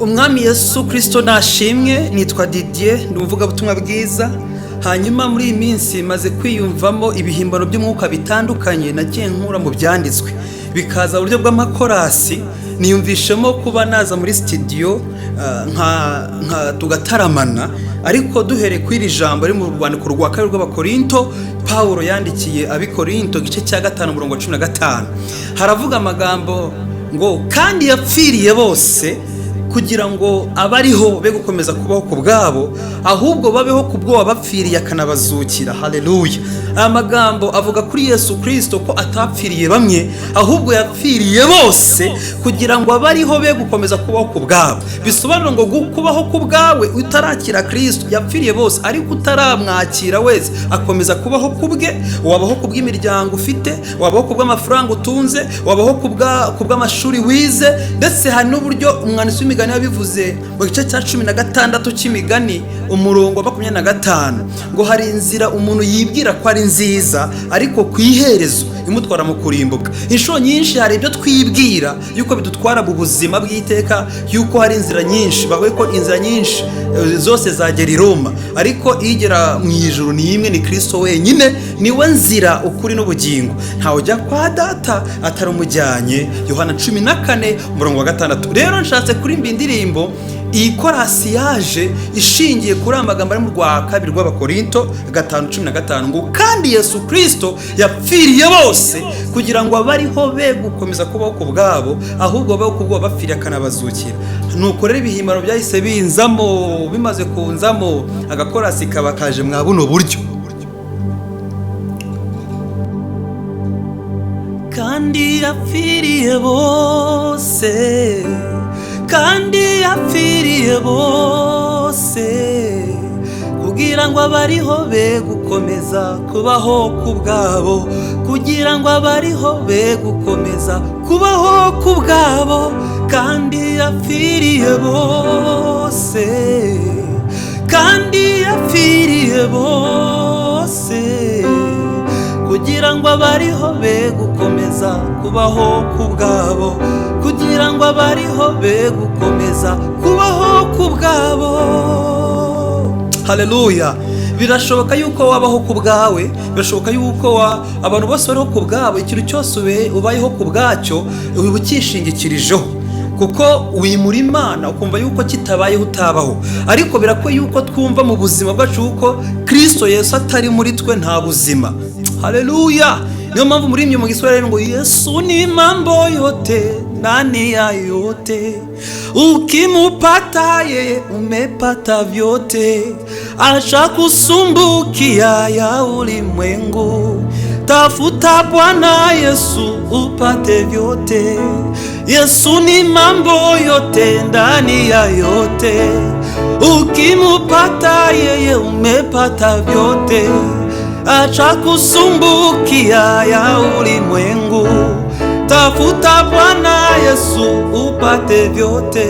Umwami Yesu Kristo nashimwe. Nitwa Didier, ndi umuvugabutumwa bwiza. Hanyuma muri iyi minsi maze kwiyumvamo ibihimbano by'umwuka bitandukanye nagiye nkura mu byanditswe, bikaza uburyo bw'amakorasi. Niyumvishemo kuba naza muri studio nka tugataramana, ariko duhereye kuri iri jambo riri mu rwandiko rwa kabiri rw'Abakorinto Pawulo yandikiye Abikorinto, igice cya 5, umurongo wa 15. Haravuga amagambo ngo: "Kandi yapfiriye bose kugira ngo abariho be gukomeza kubaho ku bwabo, ahubwo babeho ku bwo wabapfiriye akanabazukira." Haleluya! Aya magambo avuga kuri Yesu Kristo ko atapfiriye bamwe, ahubwo yapfiriye bose kugira ngo abariho be gukomeza kubaho ku bwabo. Bisobanura ngo kubaho ku bwawe utarakira Kristo, yapfiriye bose, ariko utaramwakira wese akomeza kubaho ku bwe. Wabaho ku bw'imiryango ufite, wabaho ku bw'amafaranga utunze, wabaho ku bw'amashuri wize. Ndetse hari n'uburyo umwanditsi w'imigani yabivuze mu gice cya 16 cy'Imigani, umurongo wa 25, ngo hari inzira umuntu yibwira ko ari nziza, ariko ku iherezo imutwara mu kurimbuka. Inshuro nyinshi hari ibyo twibwira yuko bidutwara mu buzima bw'iteka, yuko hari inzira nyinshi. Bavuga ko inzira nyinshi zose zagera i Roma, ariko igera mu ijuru ni imwe, ni Kristo wenyine. Niwe nzira, ukuri n'ubugingo, ntawe ujya kwa Data atarumujyanye. Yohana 14, umurongo wa 6. Rero nshatse kuririmba indirimbo. Iyi korasi yaje ishingiye kuri aya magambo ari mu rwa kabiri rw'Abakorinto 5:15, ngo: "Kandi Yesu Kristo yapfiriye bose kugira ngo abariho be gukomeza kubaho ku bwabo, ahubwo babeho ku bwo bapfiriye akanabazukira." Nuko rero ibihimbano byahise binzamo. Bimaze kunzamo, agakorasi kaba kaje mwa buno buryo: Kandi yapfiriye bose, kandi yapfiriye bose kugira ngo abariho be gukomeza kubaho ku bwabo, kugira ngo abariho be gukomeza kubaho ku bwabo. Kandi yapfiriye bose, kandi yapfiriye bose kugira ngo abariho be gukomeza kubaho ku bwabo, kugira ngo abariho be gukomeza kubaho ku bwabo. Haleluya! Birashoboka yuko wabaho ku bwawe, birashoboka yuko abantu bose bariho ku bwabo. Ikintu cyose ubayeho ku bwacyo, uba ukishingikirijeho, kuko wimura Imana, ukumva yuko kitabayeho utabaho. Ariko birakwiye yuko twumva mu buzima bwacu yuko Kristo Yesu atari muri twe nta buzima. Haleluya! Niyo mpamvu muri mu Giswahili ngo: "Yesu ni mambo yote ndani ya yote, ukimupata yeye umepata vyote, acha kusumbukia ya ulimwengu, tafuta Bwana Yesu upate vyote. Yesu ni mambo yote ndani ya yote, ukimupata yeye umepata vyote, acha kusumbukia ya ulimwengu, tafuta Bwana Yesu upate vyote.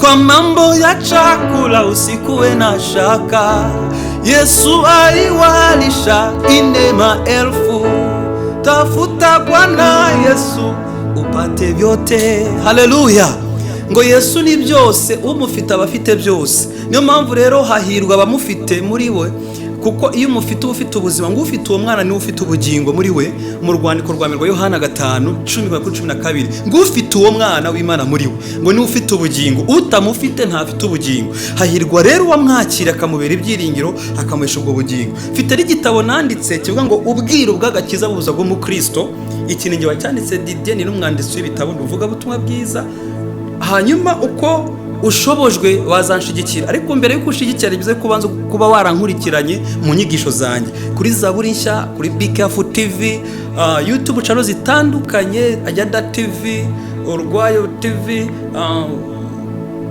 Kwa mambo ya chakula usikuwe na shaka, Yesu aliwalisha ine maelfu, tafuta Bwana Yesu upate vyote." Haleluya! Ngo Yesu ni byose, umufite aba afite byose. Niyo mpamvu rero hahirwa abamufite muri we, kuko iyo umufite uba ufite ubuzima. Ngo ufite uwo mwana niwe ufite ubugingo muri we. Mu rwandiko rwa mbere rwa Yohana 5:10 kuri 12, ngo ufite uwo mwana w'Imana muri we ngo niwe ufite ubugingo, utamufite ntafite ubugingo. Hahirwa rero uwamwakira akamubera ibyiringiro, akamuhesha ubwo bugingo. Mfite n'igitabo nanditse kivuga ngo "Ubwiru bw'agakiza buza bw'umukristo". Iki ni njye wacyanditse, Didier, ni n'umwanditsi w'ibitabo, ndi bwiza. Hanyuma uko ushobojwe wazanshigikira, ariko mbere y'uko ushigikira ni byiza ko ubanza kuba warankurikiranye mu nyigisho zanjye kuri Zaburi Nshya, kuri Bikafu TV, YouTube channel zitandukanye, Ajyada TV, Urwayo TV,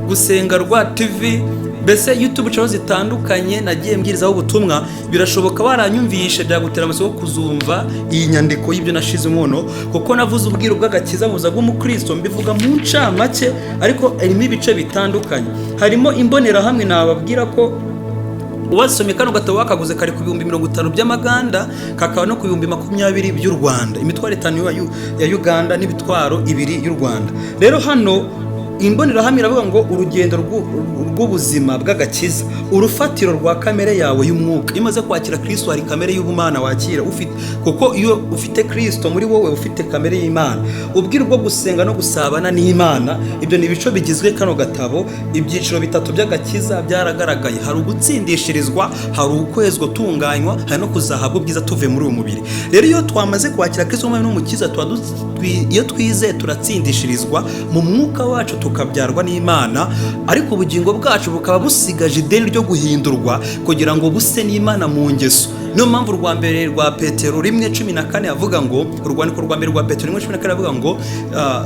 Gusenga Rwa TV, mbese YouTube channel zitandukanye nagiye mbwirizaho ubutumwa. Birashoboka waranyumvishe, byagutera amatsiko yo kuzumva iyi nyandiko y'ibyo nashize inkono, kuko navuze ubwiru bw'agakiza buza bw'umukristo, mbivuga mu ncamake, ariko irimo ibice bitandukanye, harimo imbonerahamwe. Nababwira ko uwasomye kano gatabo wakaguze kari ku 50,000 by'amaganda, kakaba no ku 20,000 by'u Rwanda, imitwaro 5 ya Uganda n'ibitwaro 2 y'u Rwanda. Rero hano Imbonerahamwe iravuga ngo urugendo rw'ubuzima bw'agakiza, urufatiro rwa kamere yawe y'umwuka. Iyo umaze kwakira Kristo hari kamere y'ubumana wakira ufite, kuko iyo ufite Kristo muri wowe ufite kamere y'Imana. Ubwiru bwo gusenga no gusabana n'Imana, ibyo ni ibice bigizwe kano gatabo. Ibyiciro bitatu by'agakiza byaragaragaye: hari ugutsindishirizwa, hari ukwezwa utunganywa, hari no kuzahabwa ubwiza tuvuye muri uyu mubiri. Rero iyo twamaze kwakira Kristo nk'Umwami n'Umukiza, iyo twizeye turatsindishirizwa mu mwuka wacu, tukabyarwa n'Imana, ariko ubugingo bwacu bukaba busigaje ideni ryo guhindurwa kugira ngo buse n'Imana mu ngeso. Niyo mpamvu urwa mbere rwa Petero 1:14 avuga ngo, urwandiko rwa mbere rwa Petero 1:14 avuga ngo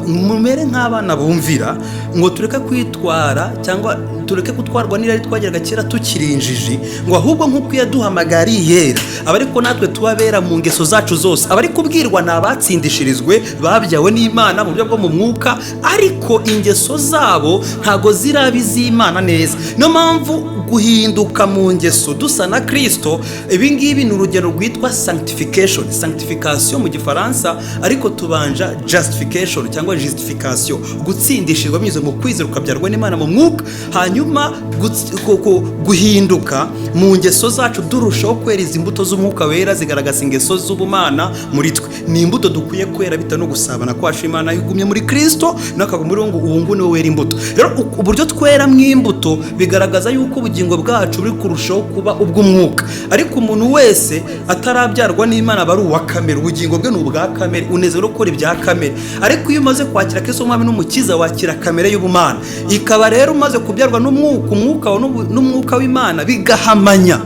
mumere nk'abana bumvira, ngo tureke kwitwara cyangwa tureke gutwarwa n'irari twageraga kera tukiri injiji, ngo ahubwo nk'uko yaduhamagara yera, aba ariko natwe tubabera mu ngeso zacu zose. Abari kubwirwa ni abatsindishirizwe, babyawe n'Imana mu buryo bwo mu mwuka, ariko ingeso zabo ntago ziraba iz'Imana neza. Niyo mpamvu guhinduka mu ngeso dusa na Kristo, ibi ngibi ni urugero rwitwa sanctification, sanctification mu Gifaransa, ariko tubanja justification cyangwa justification, gutsindishirizwa binyuze mu kwizera ukabyarwa n'Imana mu mwuka, hanyuma guhinduka mu ngeso zacu durushaho kwera izi imbuto z'umwuka wera zigaragaza ingeso z'ubumana muri twe. Ni imbuto dukwiye kwera bitewe no gusabana kwacu Imana igumye muri Kristo nakaguma muri ngo ubu ngubu niwe wera imbuto. Rero uburyo twera mu imbuto bigaragaza yuko ubugingo bwacu buri kurushaho kuba ubw'umwuka. Ariko umuntu wese atarabyarwa n'Imana aba ari uwa kamere, ubugingo bwe ni ubwa kamere, unezero gukora ibya kamere. Ariko iyo umaze kwakira Kristo Umwami n'Umukiza, wakira kamere y'ubumana, ikaba rero umaze kubyarwa n'umwuka, umwuka n'umwuka w'Imana bigahamanya,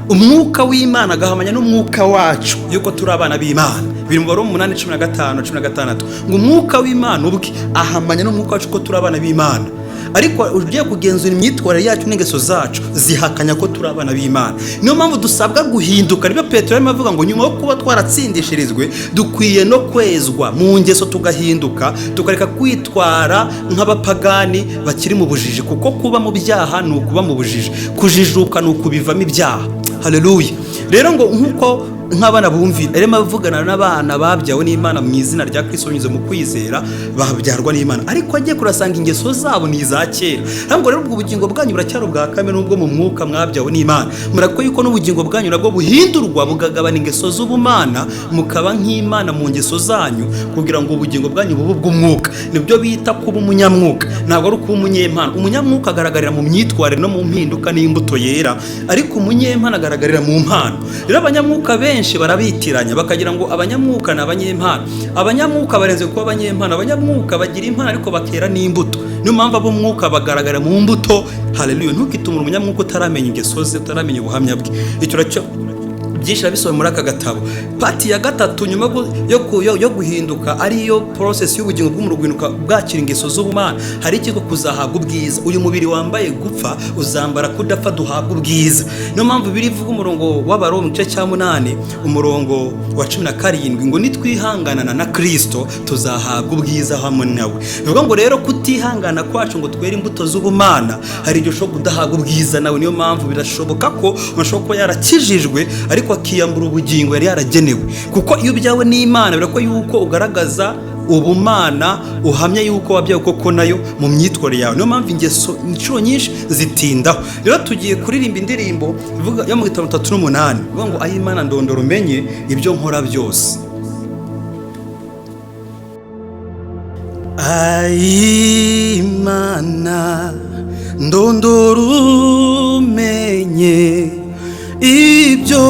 umwuka w'Imana agahamanya n'umwuka wacu yuko turi abana b'Imana. Biri mu Baroma 8:15 16, ngo umwuka w'Imana ubwe ahamanya n'umwuka wacu ko turi abana b'Imana. Ariko ugiye kugenzura imyitwarire yacu n'ingeso zacu zihakanya ko turi abana b'Imana. Niyo mpamvu dusabwa guhinduka. Nibyo Petero arimo avuga ngo nyuma yo kuba twaratsindishirizwe dukwiye no kwezwa mu ngeso, tugahinduka, tukareka kwitwara nk'abapagani bakiri mu bujiji, kuko kuba mu byaha ni ukuba mu bujiji, kujijuka ni ukubivamo ibyaha. Haleluya. Rero ngo nkuko nk'abana bumvira, arimo avugana n'abana babyawe n'Imana mu izina rya Kristo binyuze mu kwizera, babyarwa n'Imana, ariko agiye kurasanga ingeso zabo ni iza kera. Ntabwo rero ubwo bugingo bwanyu buracyari ubwa kamere, n'ubwo mu mwuka mwabyawe n'Imana, murako yuko n'ubugingo bwanyu nabwo buhindurwa bugagabana ingeso z'ubumana, mukaba nk'Imana mu ngeso zanyu, kugira ngo ubugingo bwanyu bube ubw'umwuka. Nibyo bita kuba umunyamwuka, ntabwo ari ukuba umunyempano. Umunyamwuka agaragarira mu myitwarire no mu mpinduka n'imbuto yera, ariko umunyempano agaragarira mu mpano. Rero abanyamwuka benshi barabitiranya bakagira ngo abanyamwuka ni abanyempano. Abanyamwuka barenze kuba abanyempano. Abanyamwuka bagira impano ariko bakera n'imbuto. Niyo mpamvu ab'umwuka bagaragara mu mbuto. Haleluya. Ntukitumure umunyamwuka utaramenya ingeso ze, utaramenya ubuhamya bwe. Icyo nacyo byinshi nabisomye muri aka gatabo. Part ya gatatu nyuma yo guhinduka, ariyo process y'ubugingo bw'umuntu guhinduka bwakira ingeso z'ubumana, hari ikigo kuzahabwa ubwiza. Uyu mubiri wambaye gupfa uzambara kudapfa, duhabwa ubwiza. Niyo mpamvu biri ivuga umurongo w'Abaroma mu gice cya 8 umurongo wa 17 ngo nitwihanganana na Kristo tuzahabwa ubwiza hamwe nawe. Bivuga ngo rero kutihangana kwacu ngo twere imbuto z'ubumana, hari igihe ushobora kudahabwa ubwiza nawe. Niyo mpamvu birashoboka ko umuntu ashobora kuba yarakijijwe ariko akiyambura ubugingo yari yaragenewe, kuko iyo ubyawe n'Imana birakwiye yuko ugaragaza ubumana, uhamya yuko wabyawe koko nayo mu myitwarire yawe. Niyo mpamvu ingeso inshuro nyinshi zitindaho. Rero tugiye kuririmba indirimbo ivuga yo mu gitabo 38, ivuga ngo ay'Imana ndondora umenye ibyo nkora byose. Ay'Imana ndondora umenye ibyo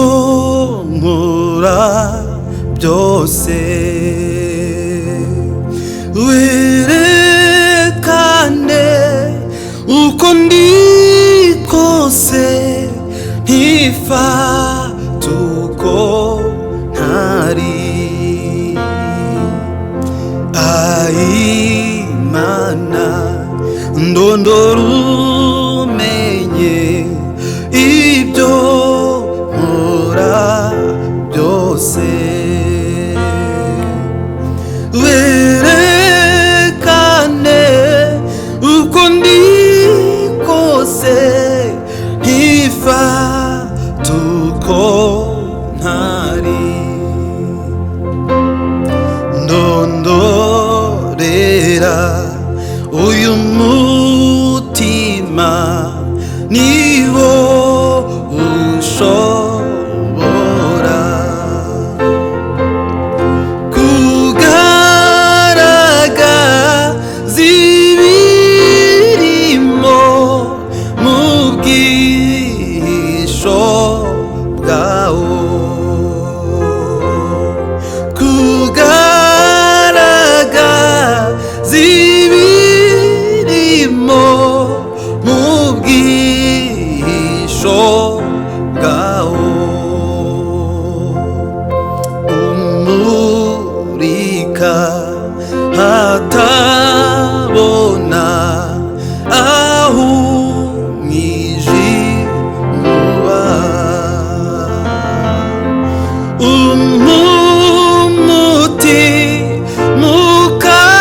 nkora byose, werekane uko ndi kose, ntifate uko ntari. Ay'Imana ndondora umenye ibyo nkora byose, werekane uko ndi kose, ntifate uko ntari. Ndondorera uyu Uwiteka hatabona aho umwijima uba. Umuti mukangutse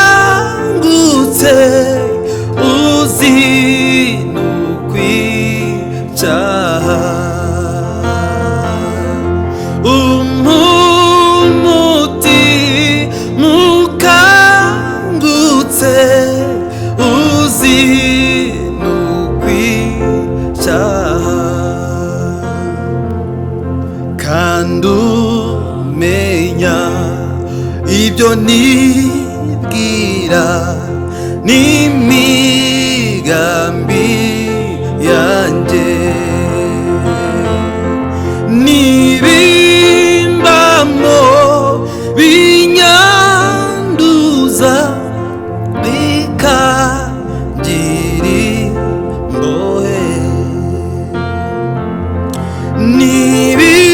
uzinukwa icyaha, umuti mukangutse uzinukwa icyaha, kandi umenya ibyo nibwira n'imigambi yanjye, nibimbamo binyanduza bikangira imbohe,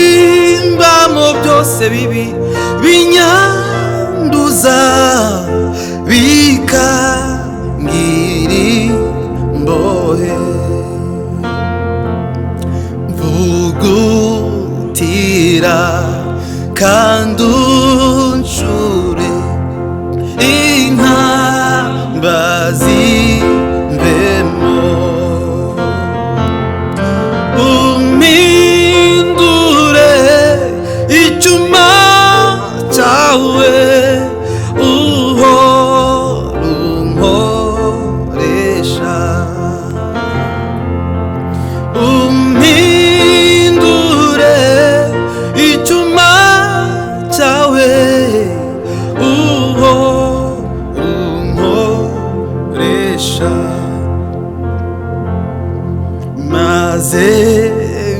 nibimbamo byose bibi binyanduza bikangira imbohe, mvugutira kandi uncure inkamba zimbemo, umpindure icyuma cyawe uhora unkoresha, umpindure icyuma cyawe uhora unkoresha, maze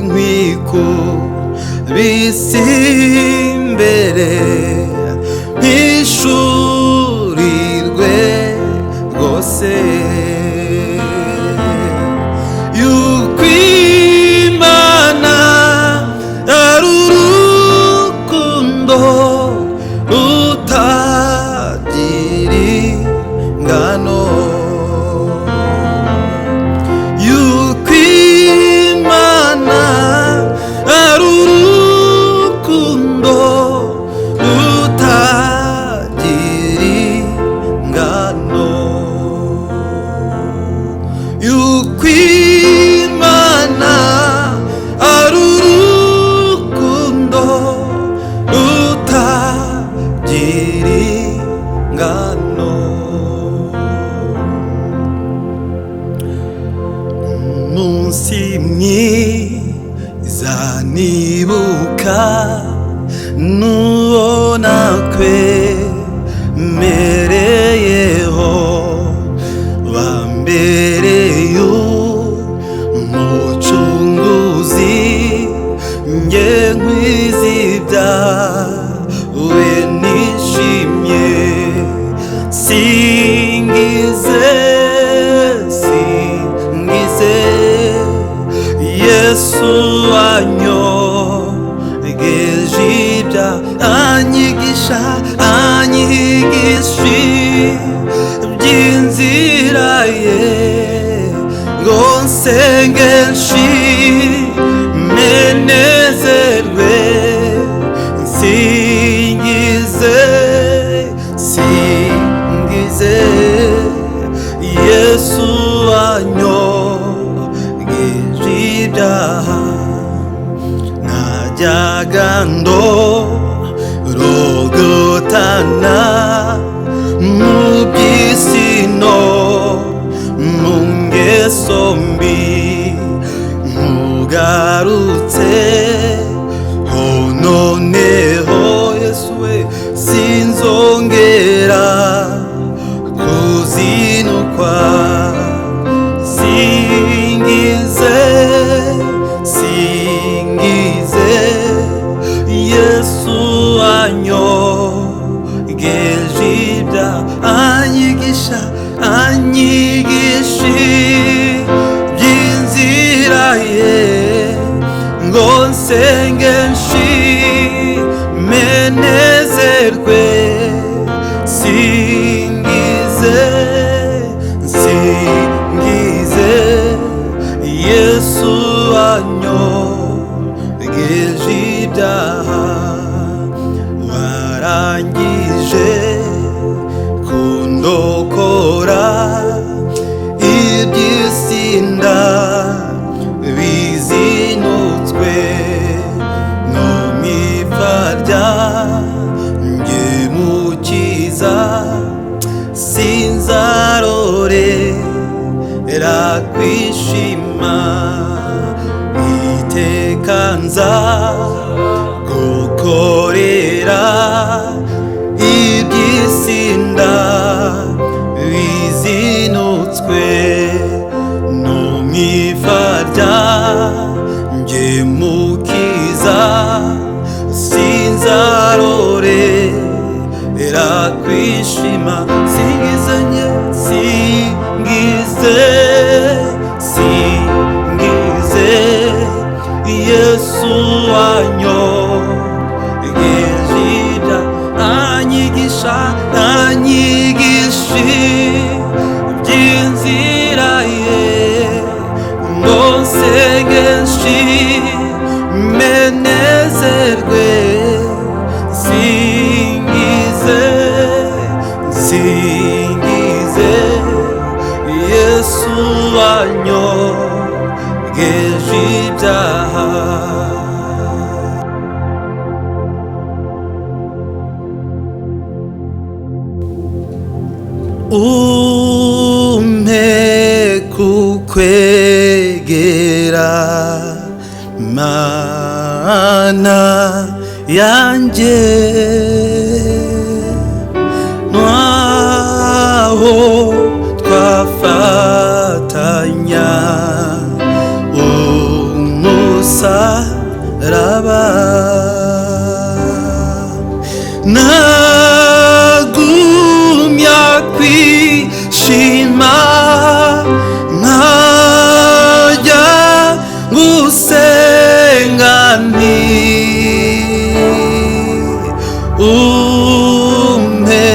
nkwikubise imbere mpishurirwe rwose yuko Imana ari urukundo rutagira ingano, yuko Imana ari urukundo rutagira ingano, yuko Imana ari urukundo rutagira ingano. Munsi mwiza nibuka nubona kwemereyeho wambereye umucunguzi, nge nkwizibya we nishimye, singize singize Yesu wanyogeje ibyaha, anyigisha anyigisha iby'inzira ye, ngo nsenge nshime nezerwe, nsingize singize Yesu wanyogeje ibyaha, najyaga ndorogotana mu by'isi no mu ngeso mbi, ntugarutse ho noneho Yesu we sinzongera kuzinukwa, singize singize Yesu wanyogeje ibyaha, anyigisha anyigisha iby'inzira ye, ngo nsenge nshime nezerwe, Kwishima iteka nza gukorera iby'isinda bizinutswe no mwifarya nge mukiza sinzarore era kwishima singizanye singize singize Yesu wanyo gejida anyigisha anyigishi by'inzira ye ngo nsengeshi menezerwe singize singize Yesu wanyo geje ibyaha. Umpe kukwegera Mana yanjye ntaho twafatanya umusaraba nagumya kwishima nkajya gusenga nti umpe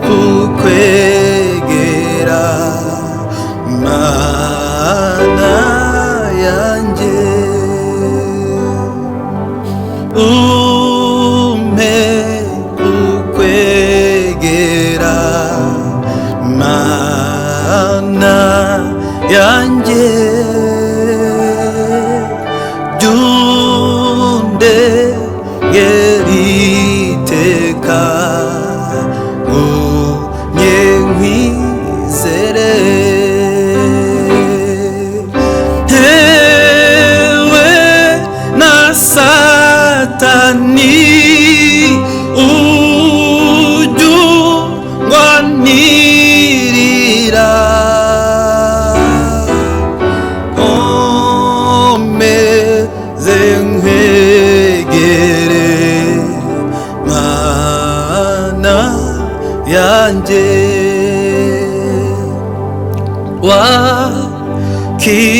kukwegera Mana yanjye umpe kukwegera Mana yanjye byunde ngeriteka ngumye nkwizere tewe na Satani ujya ungwanirira komeze nkwegere Mana yanjye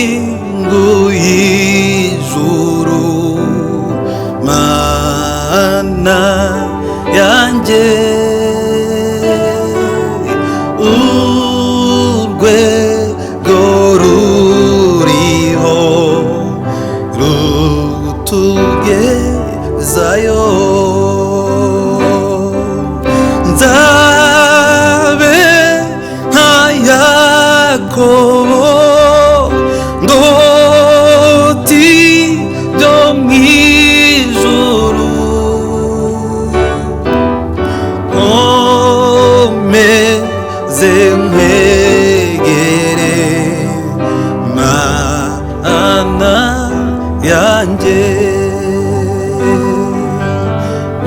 wakinguye ijuru Mana yanjye urwego ruriho rutugezayo nzabe nka Yakobo ndoti byo mu ijuru nkomeze nkwegere Mana yanjye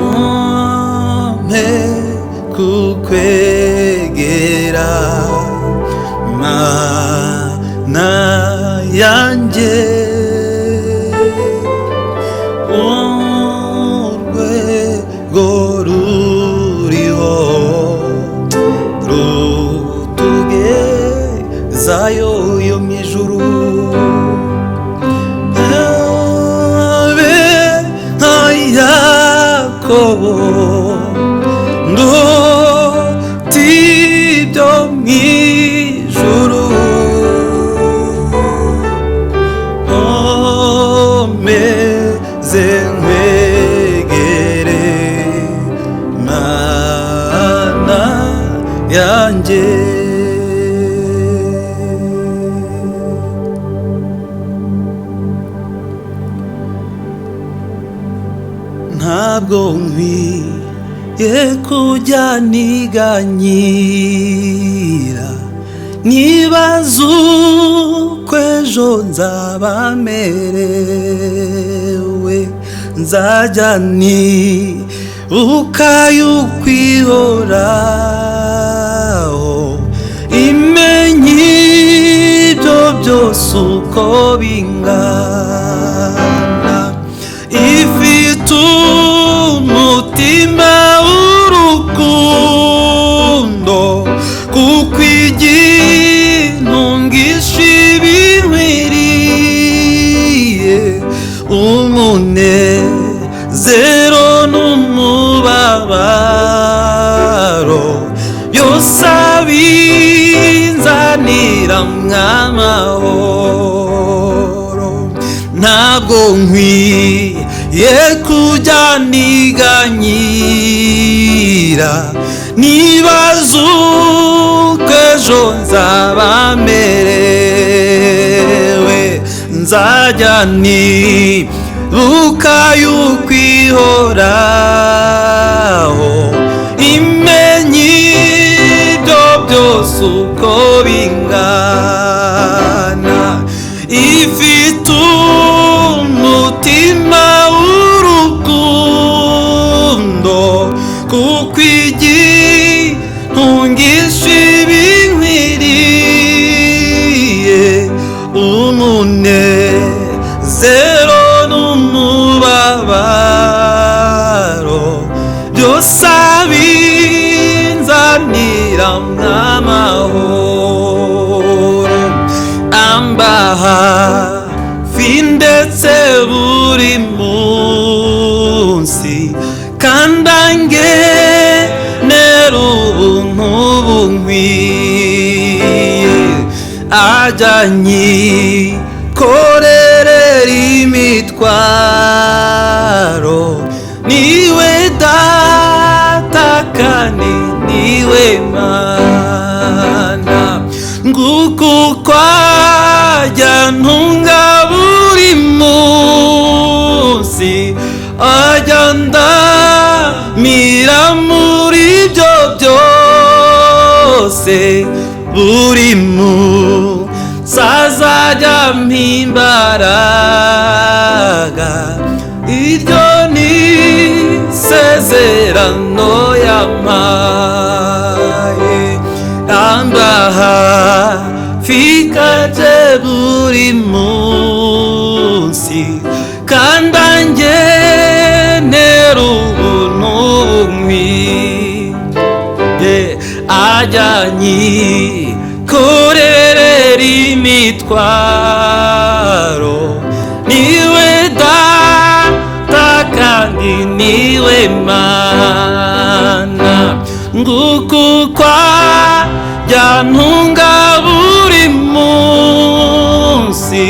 umpe kukwegera Mana yanjye urwego ruriho rutugezayo yo mu ijuru abe nka Yakobo ndoti byo mu ijuru nkomeze nkwegere Mana yanjye. Ntabwo nkwiye kujya niganyira Nibaza uko ejo nzaba merewe, nzajya nibuka yuko ihoraho, imenye ibyo byose uko bingana, ifite umutima w'urukundo, kuko igintungisha ibinkwiriye, umunezero n'umubabaro byose abinzanira mw'amahoro. Ntabwo nkwiye kujya niganyira, nibaza uko ejo nzaba merewe, nzajya nibuka yuko ihoraho, imenye ibyo byose uko bingana, ifite umutima w'urukundo, kuko igintungisha ibinkwiriye, umunezero n'umubabaro byose abinzanira mw'amahoro. Amba hafi ndetse buri munsi, kandi angenera ubuntu bunkwiye, ajya anyikorerera imitwaro, niwe Data kandi niwe Mana. Nguko uko ajya ntunga buri munsi, ajya ndamira muri ibyo byose, buri munsi azajya ampa imbaraga, iryo ni isezerano yampaye. Amba hafi kaje buri munsi, kandi angenera ubuntu bunkwiye, ajya anyikorerera imitwaro, niwe Data kandi niwe Mana. Nguko uko ajya ntunga buri munsi,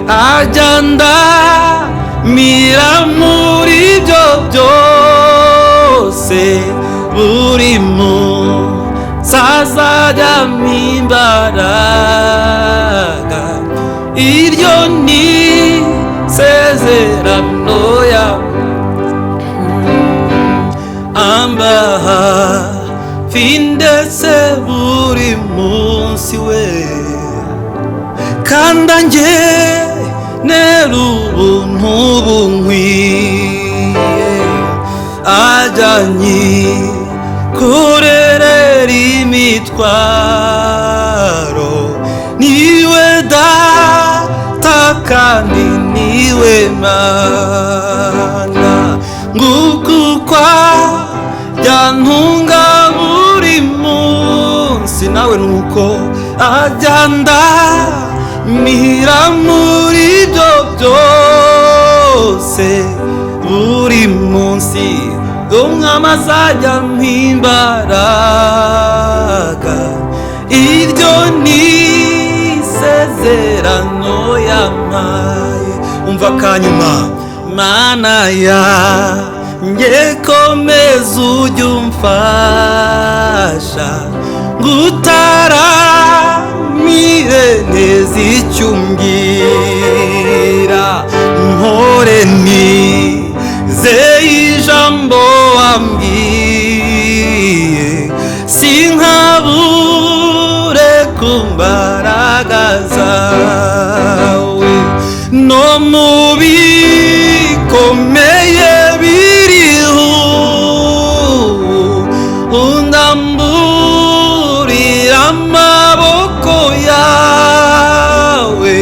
ajya ndamira muri ibyo byose, buri munsi azajya ampa imbaraga, iryo ni isezerano yawe. Amba hafi ndetse buri munsi we, kandi angenera ubuntu bunkwiye, ajya anyikorerera imitwaro, niwe Data kandi niwe Mana. Nguko uko ajya ntunga buri munsi, nawe nuko ajya ndamira muri ibyo byose, buri munsi Umwami azajya ampa imbaraga, iryo ni isezerano yampaye. Umva akanyuma, Mana yanjye komeza ujye umfasha, ngutaramire neza icyo umbwira, mpore nizeye ijambo wambwiye, sinkabure kumva. Undamburira amaboko yawe,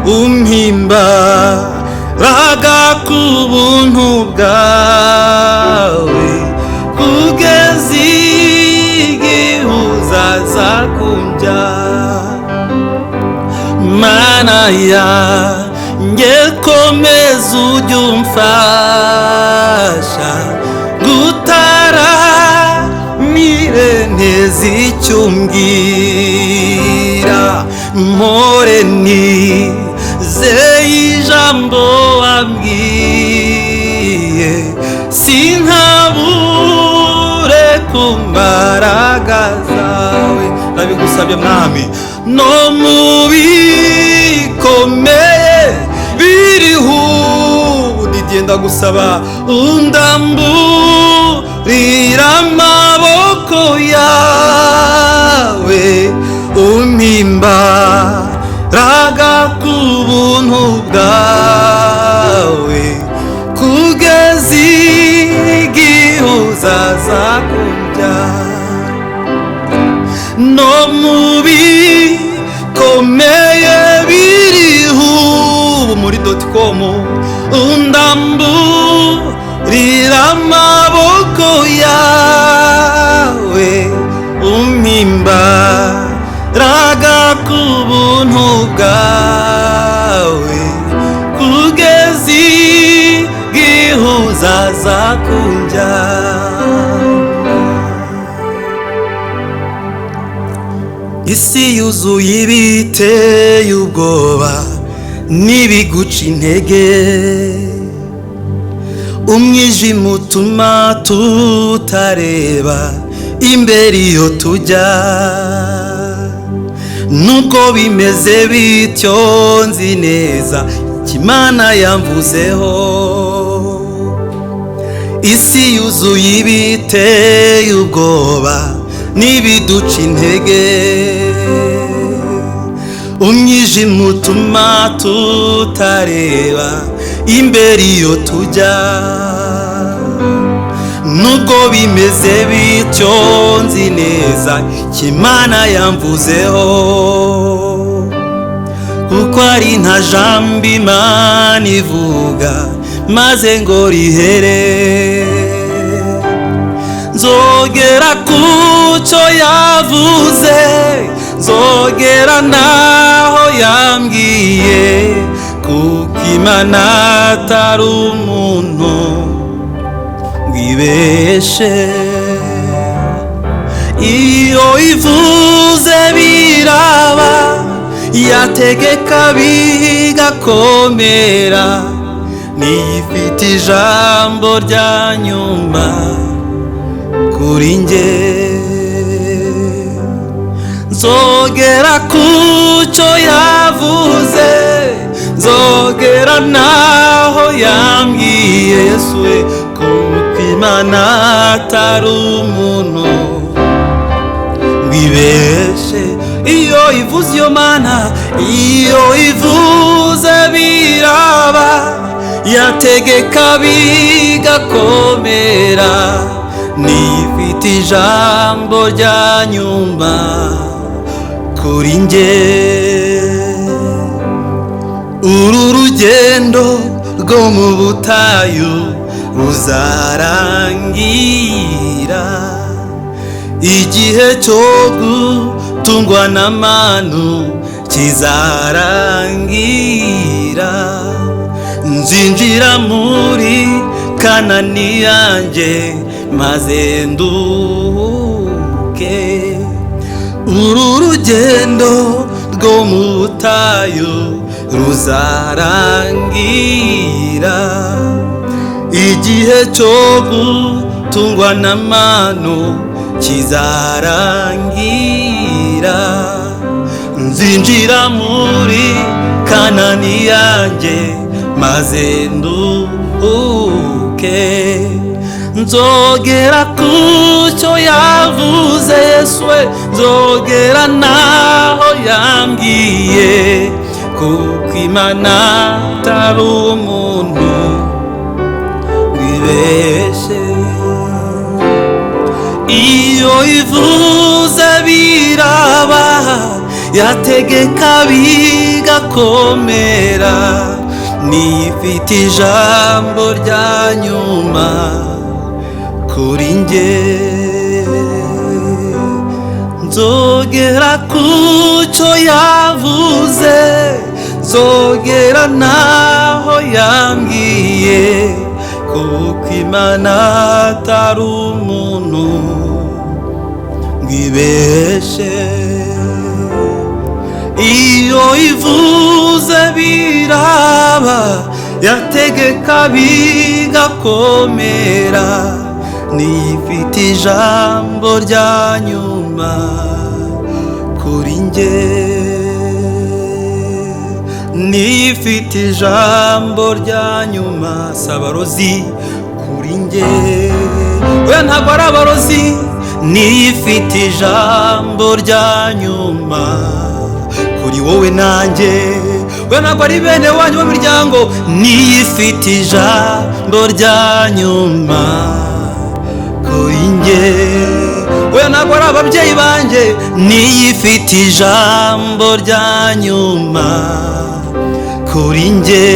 umpimbaraga ku buntu bwawe, kugeza igihe uzaza kunjyana. Mana yanjye komeza ujye umfasha, ngutaramire neza icyo umbwira, mpore nizeye ijambo wambwiye, sinkabure ku mbaraga zawe. Ndabigusabye Mwami, no mu bikomeye biriho Didier, ndagusaba undamburira amaboko yawe, umpimbaraga ku buntu bwawe, kugeza igihe uzaza kunjyana. No mu bikomeye biriho ubu muri .com, undamburira amaboko yawe, umpimbaraga ku buntu bwawe, kugeza igihe uzaza kunjyana. Isi yuzuye ibiteye ubwoba n'ibiguca intege, umwijima utuma tutareba imbere iyo tujya. Nubwo bimeze bityo nzi neza icyo Imana yamvuzeho. Isi yuzuye ibiteye ubwoba n'ibiduca intege, umwijima utuma tutareba imbere iyo tujya. Nubwo bimeze bityo nzi neza icyo Imana yamvuzeho, kuko ari nta jambo Imana ivuga maze ngo rihere. Nzogera ku cyo yavuze, nzogera naho yambwiye, kuko Imana atari umuntu ngo ibeshe. Iyo ivuze biraba, yategeka bigakomera, niyo ifite ijambo rya nyuma kuri njye. Nzogera ku cyo yavuze, nzogera naho yambwiye, Yesu we, kuko Imana atari umuntu ngo ibeshe. Iyo ivuze iyo Mana, iyo ivuze biraba, yategeka bigakomera, nifite ijambo rya nyuma kuri njye. Uru rugendo rwo mu butayu ruzarangira, igihe cyo gutungwa n'amanu kizarangira, nzinjira muri Kanani yanjye maze nduhuke. Uru rugendo rwo mu butayu ruzarangira, igihe cyo gutungwa n'amanu kizarangira, nzinjira muri Kanani yanjye maze nduhuke. Nzogera ku cyo yavuze Yesu we, nzogera naho yambwiye, kuko Imana atari umuntu ngo ibeshe. Iyo ivuze biraba, yategeka bigakomera. Nifite ijambo rya nyuma kuri njye. Nzogera ku cyo yavuze, nzogera naho yambwiye, kuko Imana atari umuntu ngo ibeshe. Iyo ivuze biraba, yategeka bigakomera. Nifite ijambo rya nyuma kuri njye. Nifite ijambo rya nyuma. Si abarozi kuri njye, oya, ntabwo ari abarozi. Nifite ijambo rya nyuma kuri wowe nanjye, oya, ntabwo ari bene wanyu b'imiryango. Nifite ijambo rya nyuma kuri njye, oya, ntabwo ari ababyeyi banjye. Niyifite ijambo rya nyuma kuri njye.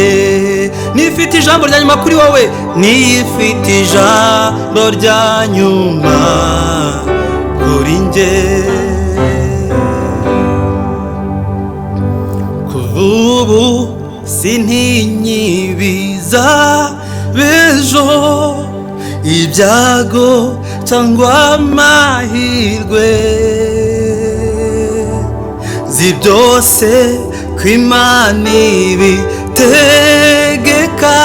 Nifite ijambo rya nyuma kuri wowe. Niyifite ijambo rya nyuma kuri njye. Kuva ubu sintinyibiza b'ejo, ibyago cyangwa amahirwe. Nzi byose ko Imana ibitegeka,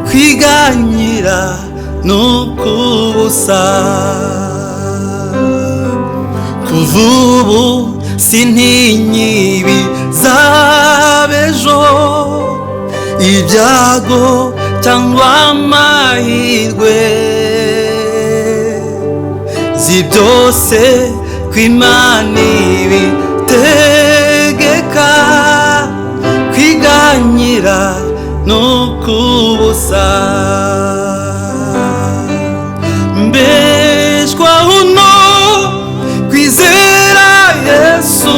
kwiganyira n'ukubusa. Kuva ubu sintinyibiza b'ejo, ibyago cyangwa amahirwe. Nzi byose ko Imana ibitegeka, kwiganyira n'ukubusa. Mbeshwaho no kwizera Yesu,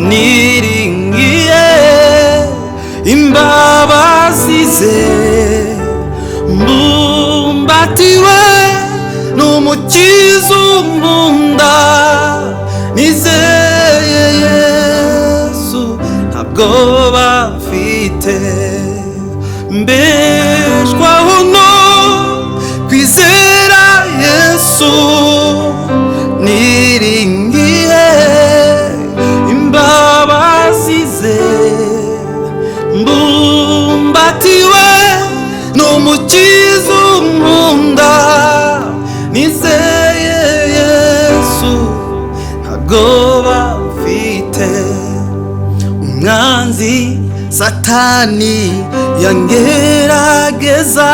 niringiye imbabazi ze, mbumbatiwe n'umukiza unkunda. Nizeye Yesu, ntabwo mfite. Mbeshwaho no kwizera Yesu, niringiye imbabazi ze, mbumbatiwe n'umukiza unkunda. Nizeye Yesu, ntabwo mfite. Umwanzi Satani yangerageza,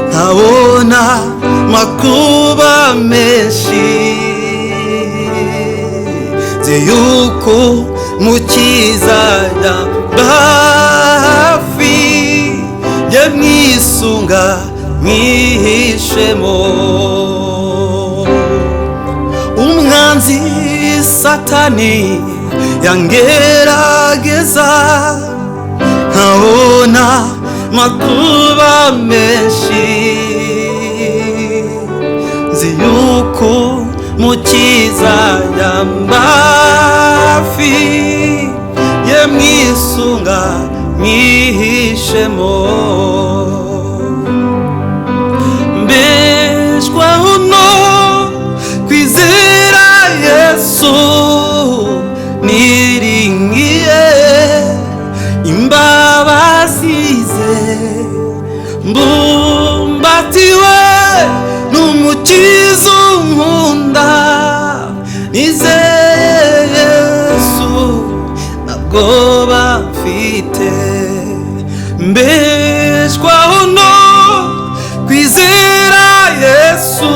nkabona makuba menshi, nzi yuko mukiza yamba hafi, njye mwisunga mwihishemo. Umwanzi Satani yangerageza, nkabona makuba menshi, nzi yuko mukiza yamba hafi, ye mwisunga mwihishemo. Mbeshwaho no kwizera Yesu, niringiye imbabazi ze, mbumbatiwe n'umukiza unkunda. Nizeye Yesu, ntabwo mfite. Mbeshwaho no kwizera Yesu,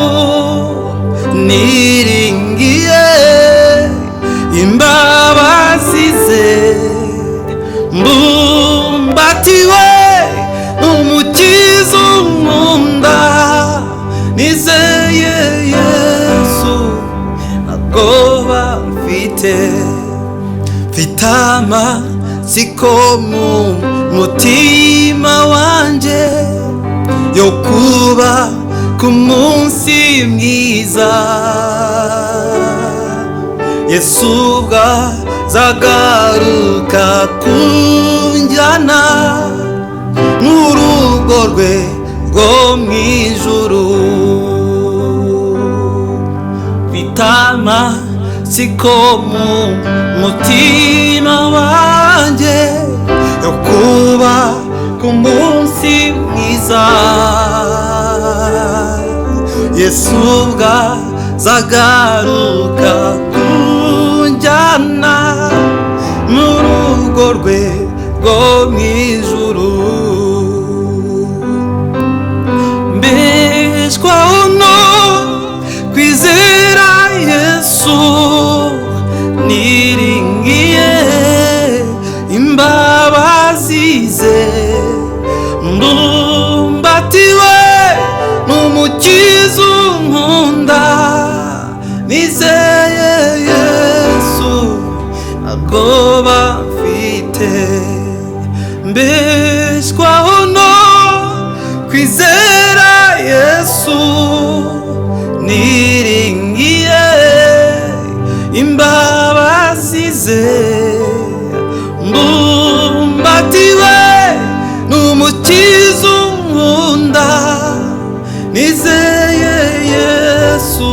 niringiye imbabazi ze, mbumbatiwe n'umukiza unkunda. Nizeye mfite, mfite amatsiko mu mutima wanjye yo kuba ku munsi mwiza Yesu ubwo azagaruka kunjyana mu rugo rwe rwo mu ijuru. Mfite amatsiko mu mutima wanjye yo kuba ku munsi mwiza Yesu ubwo azagaruka kunjyana mu rugo rwe rwo mu ijuru. Mbeshwaho no kwizera Yesu, niringiye imbabazi ze, ndumbatiwe n'umukiza unkunda, nizeye Yesu ntabwoba mfite. Mbeshwaho no kwizera Yesu, niringiye imbabazi ze, mbumbatiwe n'umukiza unkunda, nizeye Yesu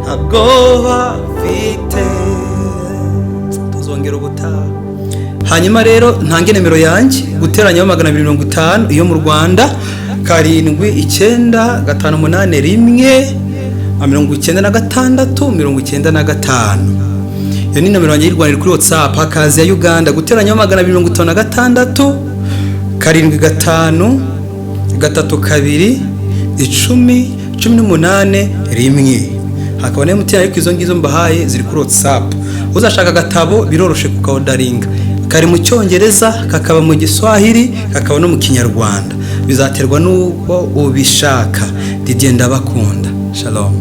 ntabwoba mfite. Tuzongera ubutaha. Hanyuma rero ntange nimero yanjye, guteranyaho 250 iyo mu Rwanda, 7 9 5 8 1 96 95. Iyo ni nomero yanjye y'u Rwanda iri kuri WhatsApp. Hakaza ya Uganda, guteranyaho 256 7 5 3 2 10 18 1. Hakaba na MTN, ariko izo ngizo mbahaye ziri kuri WhatsApp. Uzashaka agatabo biroroshe kukaodaringa, kari mu Cyongereza, kakaba mu Giswahili, kakaba no mu Kinyarwanda, bizaterwa n'uko ubishaka. Didier ndabakunda, shalom.